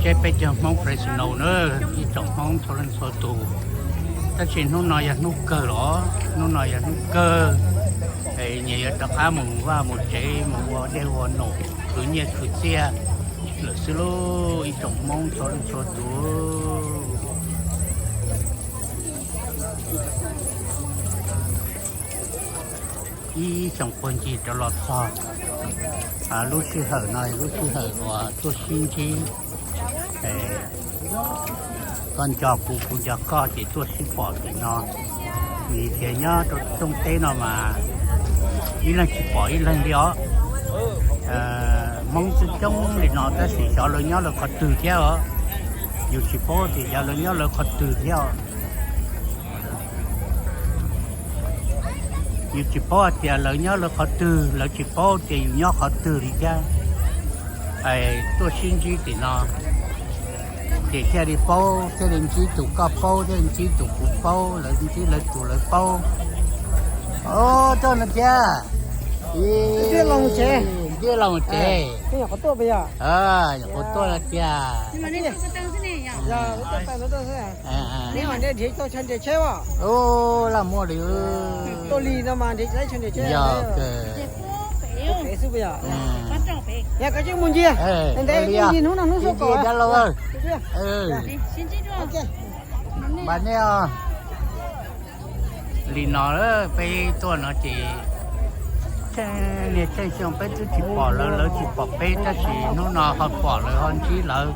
Peb cov Hmoob Fresno na, ib tsoom Hmoob txhua leej txhua tus, tab sis hnub no yog hnub kawg los, hnub no yog hnub kawg, es nyias yuav rov qab mus vaj mus tsev mus ua dej ua num khwv nyiaj khwv txiaj lawm xwb lauj ib tsoom Hmoob txhua leej txhua tus. Ib xyoos puag ncig rov los txog lub sij hawm no, lub sij hawm uas tuaj sib ntsib, koj nco kuv, kuv nco koj ces tuaj sib pom tim no. Vim tias nyob rau rooj teb no mas ib leeg tsis pom ib leeg li os. Hmoob coob coob li no tab sis xyov lawv nyob lawv qhov twg thiab os. Yus tsis paub tias xyov lawv nyob lawv qhov twg thiab os. Yus tsis paub hais tias lawv nyob lawv qhov twg, lawv tsis paub tias yus nyob qhov twg li thiab. Tuaj sib ntsib tim no ces thiaj li paub, thiaj li ntsib tus koj paub, thiaj li ntsib tus kuv paub, lawv ntsib lawv tus lawv paub. Os, tuaj no thiab. Ntsib los mus tsev. Nyuam qhuav tuaj no tiag. Laj muaj li. Yog kawg. Koj mus ncig ntev hnub no hnub xub kos. Npaj nej os. Li no peb tuaj no ces niaj tseej xyoo peb twb tsis pom lawv, lawv tsis pom peb, tab sis hnub no ho pom lawv ho ntsib lawv,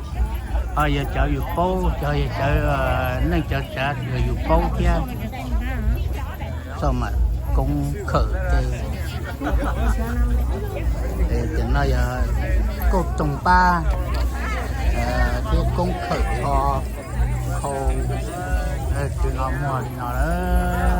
ho yog cov yus paub, cov yog cov neej cov tsav yus paub thiab. Txoj mam koob khawm tej, cov no yog kauj toog pab thiab koob khawm kho khau, tsis no muag li no lawm.